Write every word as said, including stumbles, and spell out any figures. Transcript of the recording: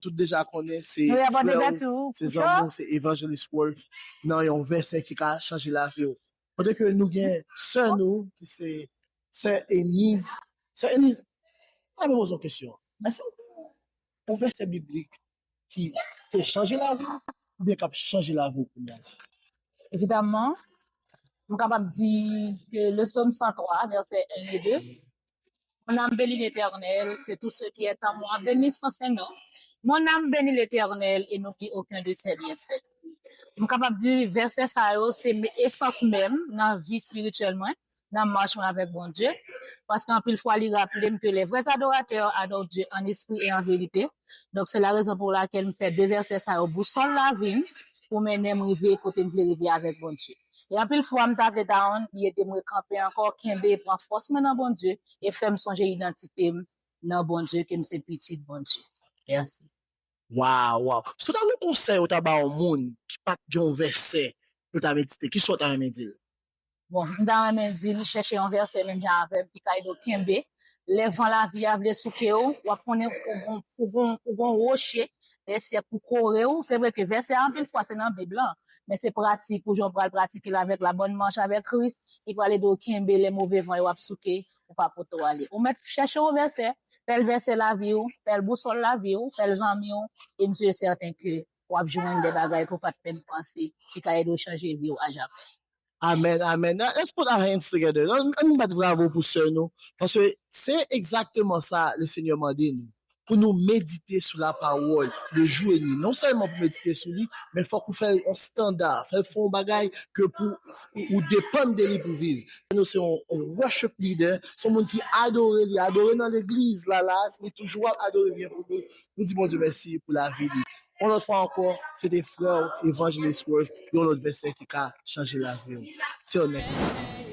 tout deja konnen se frè w, se zanmi w, se Evangelist Wolf nan yon vèsè ki ka chanje lavi w. Kote ke nou gen sè nou ki se sè Eniz. Sè Eniz, mwen ap poze yon kesyon. Èske yon vèsè biblik ki te chanje lavi w oubyen k ap chanje lavi w kounye a la? Evidaman, m kapab di ke le psaume cent trois, verset un et deux, Mon âme bénit l'Éternel, que tout ce qui est en moi bénisse son saint nom. Mon âme bénit l'Éternel et n'oublie aucun de ses bienfaits. M kapab di vèsè sa yo se esans menm nan vi espirityèl mwen, nan mach mwen avèk Bondye. Paske anpil fwa li raple m ke les vrais adorateurs adorent Dieu en esprit et en vérité. Donk se la rezon pou lakèl m fè de vèsè sa yo bousòl lavi m pou mennen m rive kote m vle rive avèk Bondye. E anpil fwa m ta vle down, li ede m rekanpe ankò, kenbe e pran fòs mwen nan Bondye e fè m sonje idantite m nan Bondye, ke m se pitit Bondye. Mèsi. Waw, waw. Si w ta gen yon konsèy ou ta ba yon moun ki pa t gen yon vèsè pou l ta medite, kisa w ta renmen di l? Bon, m ta renmen di l chèche yon vèsè menm jan avè m ki ka ede w kenbe. Lè van lavi a vle souke w, w ap konnen ou gon, ou gon, ou gon woche lè syèk pou kore w. Se vre ke vèsè a anpil fwa se nan Bib lan, men se pratik ou jan w pral pratike l avèk la bòn mach avèk Kris ki pral ede w kenbe lè move van yo ap souke ou pa pote w ale. Ou mèt chèche yon vèsè, fè l vèsè lavi w, fè l bousòl lavi w, fè l zanmi w, e m si e sèten ke w ap jwenn de bagay ke w pa t menm panse ki ka ede w chanje vi w ajamè. Amen, amen. Let's put our hands together. Ann, ann bat bravo pou sè nou. Paske se egzakteman sa le Senyè mande nou. Pou nou medite sou la pawòl de jou e nwi. Non sèlman pou medite sou li, men fòk ou fè l yon standa. Fè l fè yon bagay ke pou ou depann de li pou viv. Nou se yon, yon worship leader, se yon moun ki adore li, adore nan legliz la, la, li toujou ap adore byen pou nou. Nou di Bondye mèsi pou lavi li. Yon lòt fwa ankò, se te frè w, Evangelist Wolf, yon lòt vèsè ki ka chanje lavi w. Till next time.